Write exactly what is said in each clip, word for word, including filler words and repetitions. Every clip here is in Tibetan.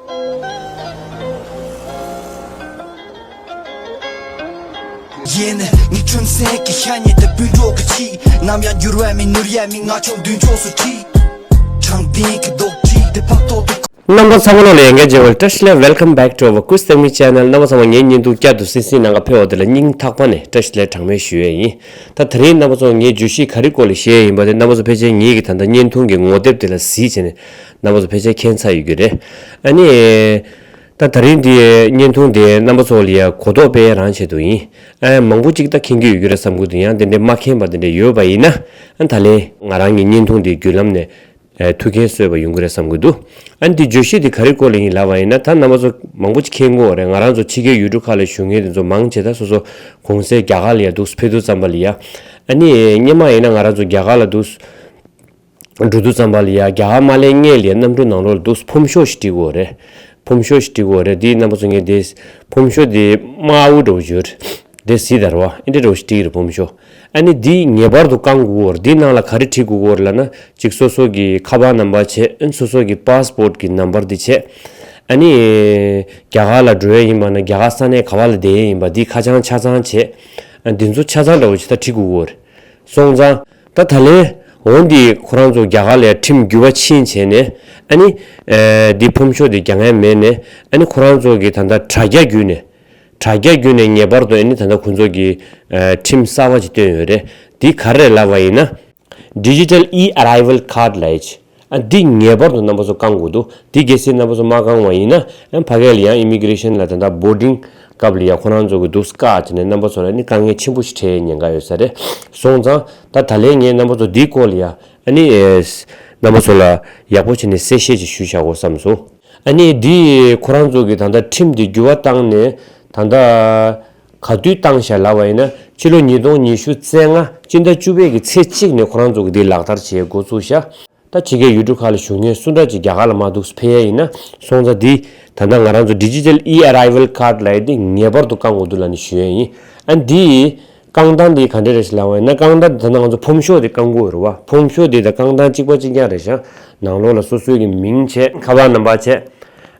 ཡིན། ངའི་ཁྲིམས་སེང་གི་ཤ་ཉེ་དེ་སྤུན་གྲོགས་ཀྱི་ཆེད། ནམ་ཡང་འགྱུར་བ་མེད་ནོར་ཡ་མེད། ང་ཆོ་མདུན་ཕྱོགས་སུ་ཁྲིད། དྲང་བདེན་གྱི་རྡོག་ཁྲིད་དེ་ཕན་ཐོགས་དུ། རྣམ་པ་ཚང་མ་ལོ་ལ་ཡང་བཀྲ་ཤིས་བདེ་ལེགས། Welcome back to our Kush Tengmi channel. རྣམ་པ་ཚང་མ་ངའི་བརྙན་ཐུང་བསྐྱར་དུ་སིང་སིང་ནང་ག་ཕེབས་པ་དེ་ལ་སྙིང་ཐག་པ་ནས་བཀྲ་ཤིས་བདེ་ལེགས་གྲངས་མེད་ཞུ་ཡས་ཡིན། ད་དེ་རིང་རྣམ་པ་ཚོ་ངའི་བརྗོད་གཞི་ག་རེ་སྐོར་ལ་བཤད་ཡས་ཡིན་པ་དེ་རྣམ་པ་ཚོ་ཕལ་ཆེར་ངེད་ཀྱི་ད་ལྟ་བརྙན་ཐུང་གི་ངོ་དེབ་དེ་ལ་གཟིགས་བྱས་ནས་རྣམ་པ་ཚོ་ཕལ་ཆེར་མཁྱེན་ཚར་ཡོད་ཀྱི་རེད། ཨ་ནི། ད་དེ་རིང་འདི་བརྙན་ཐུང་དེ་རྣམ་པ་ཚོ་ལ་ཡ་གོ་རྟོགས་སྤེལ་རང་ཆེད་དུ་ཡིན། ཨ་མང་པོ་ཅིག་ད་མཁྱེན་གྱི་ཡོད་ཀྱི་རེད་བསམ་གྱི་འདུག་ཡང་དེ་འདྲའི་མ་མཁྱེན་པ་དེ་འདྲ་ཡོད་པ་ཡིན་ན། ཨ་ད་ལན་ང་རང་གི་བརྙན་ཐུང་དེ་བརྒྱུད་ལམ་ནས་ཨ་ཐུགས་ཕན་གསོས་པ་ཡོང་གི་རེད་བསམ་གྱི་འདུག་ཨ་འདི་བརྗོད་གཞི་དེ་ག་རེ་སྐོར་ལ་ཡིན་ལབ་པ་ཡིན་ན། ད་རྣམ་པ་ཚོ་མང་པོ་ཅིག་མཁྱེན་གྱི་ཡོད་རེད། ང་རང་ཚོ་ཕྱི་རྒྱལ་ཡུལ་གྲུ་ཁག་ལ་བཞུགས་མཁན་དེ་ཚོ་མང་ཆེ་ད་སོ་སོ་གུང་སེང་རྒྱ་གར་ལ་ཡ་འདུག་ཕེབས་དུས་ཙམ་པ་ལ་ཡ། ཨ་ནི་སྔོན་མ་ཡིན་ན་ང་རང་ཚོ་རྒྱ་གར་ལ་འདུག་འགྲོ་དུས་ཙམ་པ་ལ་ཡ་རྒྱ་གར་མ་སླེབས་སྔོན་ལ་ཡ་གནམ་གྲུ་ནང་ལོགས་ལ་འདུག་ཕོམ་ཤོག་ཞིག་སྒྲིག་དགོས་རེད། ཕོམ་ཤོག་ཞིག་སྒྲིག་དགོས་རེད། དེའི་རྣམ་པ་ཚོ་ངས་དེ་ཕོམ་ཤོག་དེ་དམར་པོ་འདྲ་བོ་ཡོད་རེད། དེ་གཟིགས་དང་རེད་བ། ཨེ་འདྲ་འདྲ་བོ་ཞིག་སྒྲིག་རེད་ཕོམ་ཤོག་ཨ་ནི་དེ་ངེས་པར་དུ་བཀང་དགོས་རེད། དེའི་ནང་ལ་ག་རེ་བྲིས་དགོས་རེད་ལབ་ན། གཅིག་སོ་སོ་གི་ཁ་པར་ནམ་བར་བྱས། ཨ་ནི་སོ་སོ་གི་པཱ་སི་པོར་ཊི་གི་ནམ་བར་དེ་བྱས། ཨ་ནི་རྒྱ་གར་ལ་འགྲོ་ཡས་ཡིན་པ་ན་རྒྱ་གར་ས་གནས་ག་བ་ལ་བསྡད་ཡས་ཡིན་པ་དེ་ཁ་བྱང་ཆ་ཚང་བྱས། ཨ་འདི་ཚོ་ཆ་ཚང་འདྲ་བོ་ཞིག་ད་བྲིས་དགོས་རེད། སོང་ཙང་། ད་ད་ལན་འོ་འདི་ཁོ་རང་ཚོ་རྒྱ་གར་ལ་ཡ་ཁྲིམས་འགྱུར་བ་ཕྱིན་བྱས་ནས། ཨ་ནི་ཨེ་འདི་ཕོམ་ཤོག་འདི་རྒྱག་མཁན་མེད་ནས། ཨ་ནི་ཁོ་རང་ཚོ་གི་ད་ལྟ་དྲ་རྒྱ་བརྒྱུད་ནས་དྲ་རྒྱ་བརྒྱུད་ནས་ངེས་པར་དུ་ཨ་ནི་ད་ལྟ་ཁོ་ཚོ་གི་ཨེ་ཁྲིམས་གསར་བ་ཅིག་བཏོན་ཡོད་རེད། འདི་ག་རེ་རེད་ལབ་པ་ཡིན་ན། Digital e-arrival card ལབ་ཡས་ཅིག་ཨ་འདི་ངེས་པར་དུ་རྣམ་པ་ཚོ་བཀང་དགོས་འདུག་འདི་གལ་སྲིད་རྣམ་པ་ཚོ་མ་བཀང་བ་ཡིན་ན། ཨ་ཕ་གི་ལ་ཡང་ཨི་མི་གི་རེ་ཤན་ལ་ད་ལྟ་བོར་ཌིང་སྐབས་ལ་ཡང་ཁོ་རང་ཚོ་གི་འདུག་བཀག་བྱས་ནས་རྣམ་པ་ཚོ་ལ་ནི་དཀའ་ངལ་ཆེན་པོ་ཞིག་འཕྲད་ཉེན་ཁ་ཡོད་ས་རེད། སོང་ཙང་ད་ད་ལན་ངས་རྣམ་པ་ཚོ་འདིའི་སྐོར་ལ་ཡ་ཨ་ནི་ཨེ་རྣམ་པ་ཚོ་ལ་ཡག་པོ་བྱས་ནས་གསལ་བཤད་ཅིག་ཞུས་བཞག་གོ་བསམ་སོང་། ཨ་ནི་འདི་ཁོ་རང་ཚོ་གི་ད་ལྟ་ཁྲིམས་འདི་འགྱུར་བ་བཏང་ནས་ད་ལྟ་ག་དུས་བཏང་བཞག་ལབ་པ་ཡིན་ན། ཕྱི་ལོ་ཉིས་སྟོང་ཉི་ཤུ་རྩ་ལྔ་སྤྱི་ཟླ་བཅུ་པའི་གི་ཚེས་གཅིག་ནས་ཁོ་རང་ཚོ་གི་འདི་ལག་བསྟར་བྱེད་འགོ་ཚུགས་ཤག་ད་ཕྱི་རྒྱལ་ཡུལ་གྲུ་ཁག་ལ་བཞུགས་མཁན་སུ་འདྲ་ཅིག་རྒྱ་གར་ལ་མར་འདུག་ཕེབས་ཡས་ཡིན་ན། སོང་ཙང་འདི་ད་ལྟ་ང་རང་ཚོ་Digital e-arrival card ལབ་ཡས་འདི་ངེས་པར་དུ་བཀང་དགོས་འདུག་ལབ་ནས་ཞུ་ཡས་ཡིན། ཨ་འདི་བཀང་སྟངས་འདི་ག་འདྲ་རེད་ཟེར་ལབ་པ་ཡིན་ན། བཀང་སྟངས་འདི་ད་ལྟ་ང་ཚོ་ཕོམ་ཤོག་འདི་བཀང་དགོས་རེད་བ། ཕོམ་ཤོག་འདི་དང་བཀང་སྟངས་གཅིག་པ་གཅིག་རྐྱང་རེད་ཤག་ནང་ལོགས་ལ་སོ་སོའི་གི་མིང་བྱས། ཁ་པར་ནམ་བར་བྱས།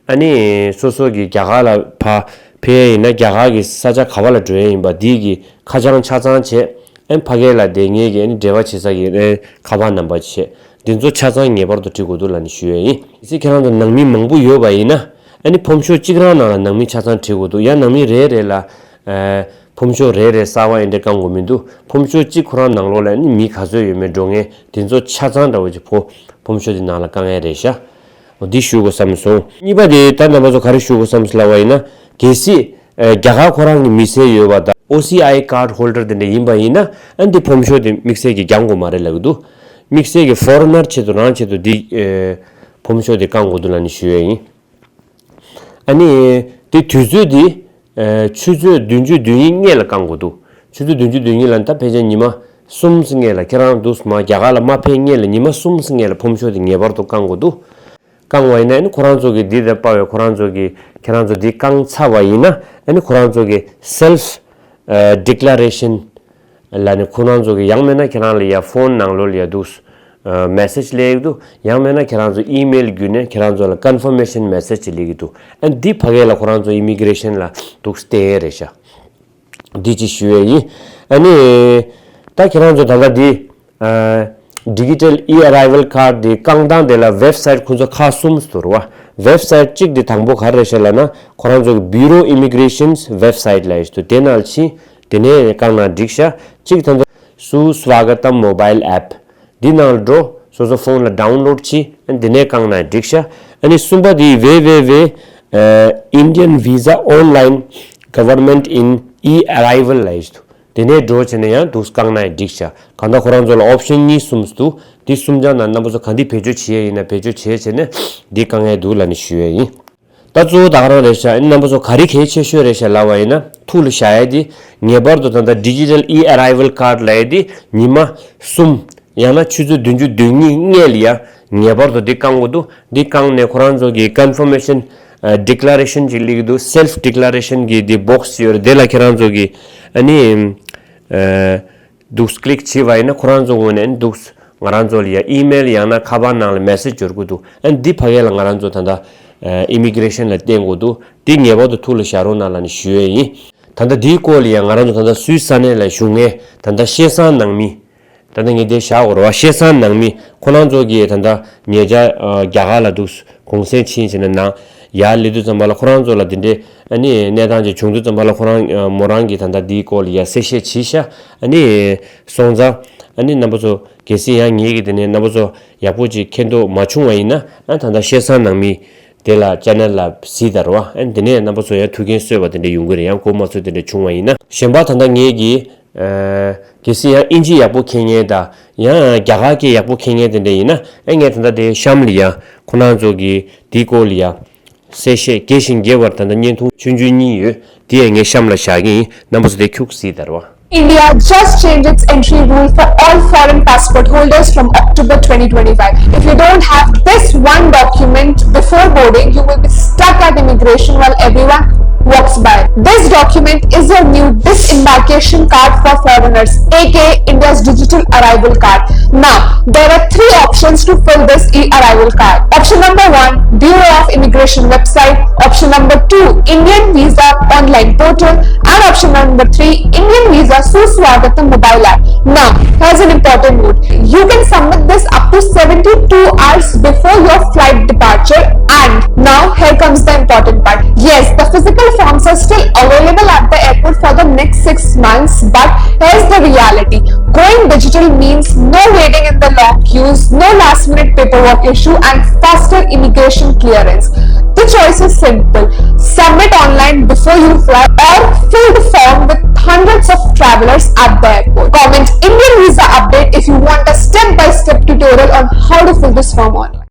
ཨ་ནི་སོ་སོ་གི་རྒྱ་གར་ལ་ཕ་ཕེབས་ཡས་ཡིན་ན་རྒྱ་གར་གི་ས་ཆ་ག་བ་ལ་འགྲོ་ཡས་ཡིན་པ་འདི་གི་ཁ་བྱང་ཆ་ཚང་བྱས། ཨ་ཕ་གི་ལ་བསྡད་མཁན་གྱི་ཨ་ནི་འབྲེལ་བ་བྱེད་ས་གི་ཨ་ཁ་པར་ནམ་བར་བྱས། འདི་ཚོ་ཆ་ཚང་ངེས་པར་དུ་བྲིས་དགོས་འདུག་ལབ་ནས་ཞུ་ཡས་ཡིན། གལ་སྲིད་ཁྱེད་རང་ཚོ་ནང་མི་མང་པོ་ཡོད་པ་ཡིན་ན། ཨ་ནི་ཕོམ་ཤོག་གཅིག་རང་ནང་ལ་ནང་མི་ཆ་ཚང་བྲིས་དགོས་འདུག་ཡང་ནང་མི་རེ་རེ་ལ་ཨ་ཕོམ་ཤོག་རེ་རེ་གསར་པ་ཨེ་འདྲ་བཀང་དགོས་མི་འདུག་ཕོམ་ཤོག་གཅིག་ཁོ་རང་ནང་ལོགས་ལ་ཨ་ནི་མི་ག་ཚོད་ཡོད་མེད་འགྲོ་མཁན་དེ་ཚོ་ཆ་ཚང་འདྲ་བོ་ཅིག་ཕོ་ཕོམ་ཤོག་དེ་ནང་ལ་བཀང་ཡས་རེད་ཤག་འོ་འདི་ཞུ་དགོས་བསམ་སོང་། གཉིས་པ་དེ་ད་རྣམ་པ་ཚོ་ག་རེ་ཞུ་དགོས་བསམ་སོང་ལབ་པ་ཡིན་ན། གལ་སྲིད་ཨ་རྒྱ་གར་ཁོ་རང་གི་མི་སེར་ཡོད་པ་དང་ཨོ་སི་ཨའི་ཀར་ཧོལ་ཌར་དེ་འདྲ་ཡིན་པ་ཡིན་ན། ཨ་འདི་ཕོམ་ཤོག་དེ་དམིགས་བསལ་གྱི་རྒྱག་དགོས་མ་རེད་ལབ་ཀྱི་འདུག་དམིགས་བསལ་གྱི་ཕོ་རེ་ནར་ཆེད་དུ་རང་ཆེད་དུ་འདི་ཨ་ཕོམ་ཤོག་དེ་བཀང་དགོས་འདུག་ལབ་ནས་ཞུ་ཡས་ཡིན། ཨ་ནི་དེ་དུས་ཚོད་དེ་ཨ་ཆུ་ཚོད་བདུན་ཅུ་དོན་གཉིས་སྔས་ལ་བཀང་དགོས་འདུག་ཆུ་ཚོད་བདུན་ཅུ་དོན་གཉིས་ལ་ད་ཕལ་ཆེར་ཉི་མ་གསུམ་སྔས་ལ། ཁྱེད་རང་འདུག་མ་རྒྱ་གར་ལ་མ་ཕེབས་སྔས་ལ་ཉི་མ་གསུམ་སྔས་ལ་ཕོམ་ཤོག་དེ་ངེས་པར་དུ་བཀང་དགོས་འདུག་བཀང་བ་ཡིན་ན་ཨ་ནི་ཁོ་རང་ཚོ་གི་འདི་དང་པ་བས་ཁོ་རང་ཚོ་གི་ཁྱེད་རང་ཚོ་འདི་བཀང་ཚར་བ་ཡིན་ན། ཨ་ནི་ཁོ་རང་ཚོ་གི་སེལ་ཕི་ཨ་ཌི་ཀི་ལེ་རེ་ཤན་ལབ་ནས་ཁོ་རང་ཚོ་གི་ཡང་མིན་ན་ཁྱེད་རང་ལ་ཡ་ཕོན་ནང་ལོགས་ལ་ཡ་འདུག་ཨ་མེ་སེ་ཇི་སླེབས་ཀྱི་འདུག་ཡང་མིན་ན་ཁྱེད་རང་ཚོ་ཨི་མེལ་བརྒྱུད་ནས་ཁྱེད་རང་ཚོ་ལ་ཀོན་ཕར་མེ་ཤན་མེ་སེ་ཇི་ཅིག་སླེབས་ཀྱི་འདུག་ཨ་འདི་ཕ་གི་ལ་ཁོ་རང་ཚོ་ཨི་མི་གི་རེ་ཤན་ལ་འདུག་བལྟས་རེད་ཤག་འདི་ཅིག་ཞུ་ཡས་ཡིན། ཨ་ནི་ད་ཁྱེད་རང་ཚོ་ད་ལྟ་འདི་ཨ་ཌི་ཇི་ཊལ་ཨི་ཨ་རའི་ཝལ་ཀར་ཌི་འདི་བཀང་སྟངས་དེ་ལ་ཝེབ་སའིཊ་ཁོང་ཚོ་ཁག་གསུམ་ཟེར་བ། ཝེབ་སའིཊ་གཅིག་དེ་དང་པོ་ག་རེ་རེད་ཤག་ལབ་ན། ཁོ་རང་ཚོ་གི་བྷུ་རོ་ཨི་མི་གི་རེ་ཤན་ཝེབ་སའིཊ་ལབ་ཡས་ཞིག་འདུག་དེ་ནང་ལ་ཕྱིན། དེ་ནས་བཀང་ན་འགྲིག་ཤག་གཅིག་ད་ཚོ་སུ་སྭ་ག་ཏམ་མོ་བཱའིལ་ཨེབ་འདི་ནང་ལ་འགྲོ། སོ་སོ་ཕོན་ལ་ཌའུན་ལོཌ་བྱེད། ཨ་ནི་དེ་ནས་བཀང་ན་འགྲིག་ཤག་ཨ་ནི་གསུམ་པ་དེ་ཝེ་ཝེ་ཝེ་ཨ་Indian Visa Online Government in e-arrival ལབ་ཡས་ཞིག་འདུག་དེ་ནས་འགྲོ་བྱས་ནས་ཡང་འདུག་བཀང་ན་འགྲིག་ཤག་གང་ལྟར་ཁོ་རང་ཚོ་ལ་ཨོབ་ཤན་གཉིས་གསུམ་འདུག་དེ་གསུམ་ཆ་ནང་རྣམ་པ་ཚོ་ག་འདི་བེད་སྤྱོད་བྱེད་ཡས་ཡིན་ན་བེད་སྤྱོད་བྱས་བྱས་ནས་འདི་བཀང་ཡས་འདུག་ལབ་ནས་ཞུ་ཡས་ཡིན། ད་གཙོ་བོ་ད་ག་རང་རེད་ཤག་ཨ་ནི་རྣམ་པ་ཚོ་ག་རེ་གལ་ཆེ་ཤོས་རེད་ཤག་ལབ་པ་ཡིན་ན། ཐུགས་ལ་བཞག་ཡས་དེ་ངེས་པར་དུ་ད་ལྟ་ཌི་ཇི་ཊལ་ཨི་ཨ་རའི་ཝལ་ཀར་ཌི་ལབ་ཡས་དེ་ཉི་མ་གསུམ་ཡང་ན་ཆུ་ཚོད་བདུན་ཅུ་དོན་གཉིས་སྔས་ལ་ཡ་ངེས་པར་དུ་འདི་བཀང་དགོས་འདུག་འདི་བཀང་ནས་ཁོ་རང་ཚོ་གི་ཀོན་ཕར་མེ་ཤན་ཨ་ཌི་ཀི་ལེ་རེ་ཤན་ཅིག་སླེབས་ཀྱི་འདུག་སེལ་ཕི་ཌི་ཀི་ལེ་རེ་ཤན་གི་འདི་བོག་སི་ཡོད་རེད། དེ་ལ་ཁྱེད་རང་ཚོ་གི་ཨ་ནི་ཨ་འདུག་ཀི་ལིག་བྱས་པ་ཡིན་ན་ཁོ་རང་ཚོ་ངོས་ནས་ཨ་ནི་འདུག་ང་རང་ཚོ་ལ་ཡ་ཨི་མེལ་ཡང་ན་ཁ་པར་ནང་ལ་མེ་སེ་ཇི་འབྱོར་གྱི་འདུག་ཨ་ནི་འདི་ཕ་གི་ལ་ང་རང་ཚོ་ད་ལྟ་ ཨ་ཨི་མི་གྷི་རེ་ཤན་ལ་བརྟེན་དགོས་འདུག་འདི་ངེས་པར་དུ་ཐུགས་ལ་བཞག་རོགས་གནང་ལབ་ནས་ཞུ་ཡས་ཡིན། ད་ལྟ་འདིའི་སྐོར་ལ་ཡང་ང་རང་ཚོ་ད་ལྟ་སུད་སི་ས་གནས་ལ་བཞུགས་མཁན་ད་ལྟ་སྐྱེས་སར་ནང་མི། ད་ལྟ་ངས་འདི་བཞག་དགོས་རེད་བ། སྐྱེས་སར་ནང་མི་ཁོ་རང་ཚོ་གིས་ད་ལྟ་ཉེ་ཆར་ཨ་རྒྱ་གར་ལ་འདུག་གུང་སེང་ཕྱིན་བྱས་ནས་ནང་ཡར་སླེབས་དུས་ཙམ་པ་ལ་ཁོ་རང་ཚོ་ལ་འདི་འདྲའི་ཨ་ནི་གནས་སྟངས་ཅིག་བྱུང་དུས་ཙམ་པ་ལ་ཁོ་རང་ཨ་མོ་རང་གིས་ད་ལྟ་འདིའི་སྐོར་ལ་ཡར་གསལ་བཤད་བྱས་ཤག་ཨ་ནི་སོང་ཙང་ཨ་ནི་རྣམ་པ་ཚོ་གལ་སྲིད་ཡང་ངེད་ཀྱིས་དེ་ནས་རྣམ་པ་ཚོ་ཡག་པོ་ཅིག་མཁྱེན་རྟོགས་མ་བྱུང་བ་ཡིན་ན། ཨ་ད་ལྟ་སྐྱེས་སར་ནང་མི་དེ་ལ་ཅེ་ནལ་ལ་གཟིགས་དང་རོ། ཨ་དེ་ནས་རྣམ་པ་ཚོ་ཡང་ཐུགས་འགན་གསོས་པ་དེ་འདྲ་ཡོང་གི་རེད། ཡང་གོ་མ་ཚོད་དེ་འདྲ་བྱུང་བ་ཡིན་ན། གཞན་པ་ད་ལྟ་ངེད་ཀྱིས་ཨ་གལ་སྲིད་ཡང་ཨིན་ཇི་ཡག་པོ་མཁྱེན་མཁན་དང་ཡང་རྒྱ་གར་སྐད་ཡག་པོ་མཁྱེན་མཁན་དེ་འདྲ་ཡིན་ན། ཨ་ངས་ད་ལྟ་དེ་གཤམ་ལ་ཡང་ཁོ་རང་ཚོ་གི་དེའི་སྐོར་ལ་ཡང་གསལ་བཤད་རྒྱས་ཤིང་རྒྱས་པར་ད་ལྟ་བརྙན་ཐུང་ཆུང་ཆུང་གཉིས་ཡོད། དེ་ཡང་ངས་གཤམ་ལ་བཞག་གི་ཡིན། རྣམ་པ་ཚོ་དེ་ཁྱུག་གཟིགས་དང་རོ། India just changed its entry rule for all foreign passport holders from October twenty twenty-five. If you don't have this one document before boarding, you will be stuck at immigration while everyone walks by. This document is your new disembarkation card for foreigners, aka India's digital arrival card. Now, there are three options to fill this e-arrival card. Option number one, Bureau of Immigration website. Option number two, Indian Visa online portal. And option number three, Indian Visa Suswagatam mobile app. Now, here's an important note. You can submit this up to seventy-two hours before your flight departure. And now, here comes the important part. Yes, the physical forms are still available at the airport for the next six months, but here's the reality. Going digital means no waiting in the long queues, no last minute paperwork issue, and faster immigration clearance. The choice is simple. Submit online before you fly or fill the form with hundreds of travelers at the airport. Comment Indian visa update if you want a step by step tutorial on how to fill this form online.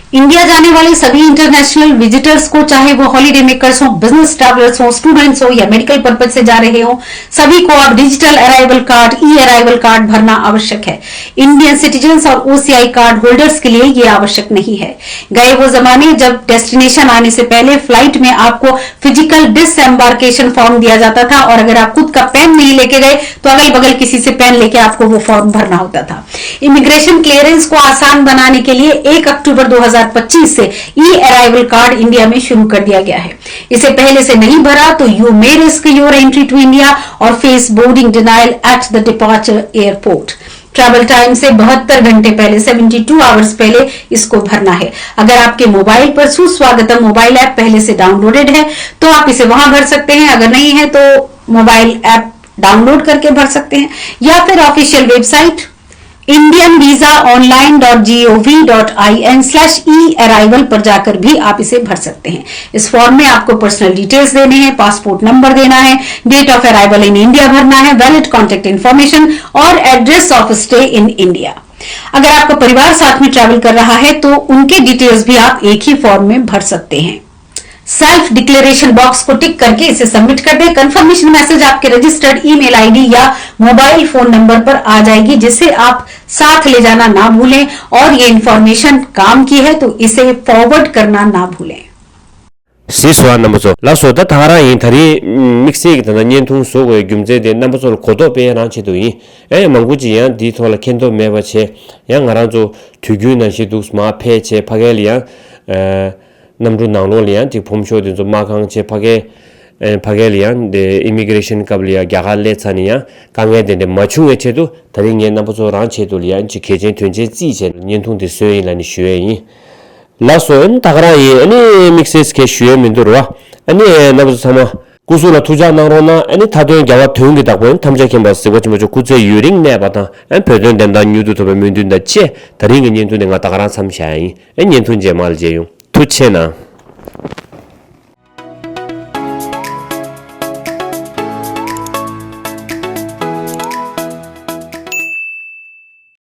India जाने वाले सभी international visitors को, चाहे वो holiday makers हों, business travellers हों, स्टूडेंट्स हों या मेडिकल पर्पज से जा रहे हों, सभी को अब डिजिटल अराइवल कार्ड, ई अराइवल कार्ड भरना आवश्यक है। इंडियन सिटीजन्स और ओसीआई कार्ड होल्डर्स के लिए ये आवश्यक नहीं है। गए वो जमाने जब डेस्टिनेशन आने से पहले फ्लाइट में आपको फिजिकल डिसएम्बार्केशन फॉर्म दिया जाता था और अगर आप खुद का पेन नहीं लेके गए तो अगल बगल किसी से पेन लेके आपको वो फॉर्म भरना होता था। इमिग्रेशन क्लियरेंस को आसान बनाने के लिए एक अक्टूबर दो हज़ार पच्चीस से ई अराइवल कार्ड इंडिया में शुरू कर दिया गया है। इसे पहले से नहीं भरा तो you may risk your entry to India or face boarding denial at the departure airport. Travel time से बहत्तर घंटे पहले, सेवेंटी टू आवर्स पहले इसको भरना है। अगर आपके मोबाइल पर सुस्वागतम मोबाइल ऐप पहले से डाउनलोडेड है तो आप इसे वहां भर सकते हैं, अगर नहीं है तो मोबाइल ऐप डाउनलोड करके भर सकते हैं या फिर official website indian visa online dot gov dot in slash e arrival पर जाकर भी आप इसे भर सकते हैं। इस फॉर्म में आपको पर्सनल डिटेल्स देने हैं, पासपोर्ट नंबर देना है, date of arrival in India भरना है, वैलिड कॉन्टैक्ट इन्फॉर्मेशन और address of stay in India. अगर आपका परिवार साथ में ट्रैवल कर रहा है तो उनके डिटेल्स भी आप एक ही फॉर्म में भर सकते हैं। सेल्फ डिक्लेरेशन बॉक्स को टिक करके इसे सबमिट कर दें। कंफर्मेशन मैसेज आपके रजिस्टर्ड ईमेल आईडी या मोबाइल फोन नंबर पर आ जाएगी, जिसे आप साथ ले जाना ना भूलें और ये इंफॉर्मेशन काम की है तो इसे फॉरवर्ड करना ना भूलें। གཟིགས་སོང་ཨ་རྣམ་པ་ཚོ། ལགས་སོ། ད་ད་ག་རང་ཡིན། ད་རིང་དམིགས་བསལ་གྱི་ད་ལྟ་བརྙན་ཐུང་བཟོ་དགོས་རྒྱུ་མཚན་དེ་རྣམ་པ་ཚོ་ལ་གོ་རྟོགས་སྤེལ་ཡ་རང་ཆེད་དུ་ཡིན། ཨེ་མང་པོ་ཅིག་ཡང་འདིའི་ཐོག་ལ་མཁྱེན་རྟོགས་མེད་པ་བྱས། ཡང་ང་རང་ཚོ་དུས་རྒྱུན་ནང་བཞིན་འདུག་མར་ཕེབས་བྱས། ཕ་གི་ལ་ཡང་ཨ་གནམ་གྲུ་ནང་ལོགས་ལ་ཡང་ཅིག་བུམ་ཤོག་དེ་ཚོ་མ་བཀང་བྱས། ཕ་གི་ཨ་ཕ་གི་ལ་ཡང་དེ་ཨི་མི་གྷི་རེ་ཤན་སྐབས་ལ་ཡང་རྒྱ་གར་སླེབས་ཚར་ནས་ཡང་དཀའ་ངལ་དེ་འདྲ་མ་བྱུང་བའི་ཆེད་དུ། ད་རིང་ངས་རྣམ་པ་ཚོ་རང་ཆེད་དུ་ལ་ཡང་ཅིག་གལ་ཆེན་དོན་ཆེན་བརྩིས་བྱས་བརྙན་ཐུང་དེ་བཟོས་ཡིན་ལབ་ནས་ཞུ་ཡས་ཡིན། ལགས་སོ། ཨ་ནི་ད་ག་རང་ཡིན། ཨ་ནི་དམིགས་བསལ་གྱི་ཞུ་ཡས་མི་འདུག་རོ། ཨ་ནི་རྣམ་པ་ཚོ་ཚང་མ་སྐུ་གཟུགས་ལ་ཐུགས་ཅག་གནང་རོགས་གནང་། ཨ་ནི་མཐའ་དོན་རྒྱལ་བ་དོན་གྱི་བདག་པོ་ཐམས་ཅད་མཁྱེན་པ་གཟིགས་པ་ཆེན་པོ་མཆོག་སྐུ་ཚེ་ཡུན་རིང་གནས་པ་དང་། ཨ་བོད་དོན་བདེན་མཐའ་མྱུར་དུ་ཐོབ་པའི་སྨོན་འདུན་དང་བཅས། ད་རིང་གི་བརྙན་ཐུང་འདི་ང་ད་ག་རང་མཚམས་བཞག་ཡ་ཡིན། ཨ་བརྙན་ཐུང་རྗེས་མ་ལ་མཇལ་ཡོང་། ཐུགས་རྗེ་གནང་།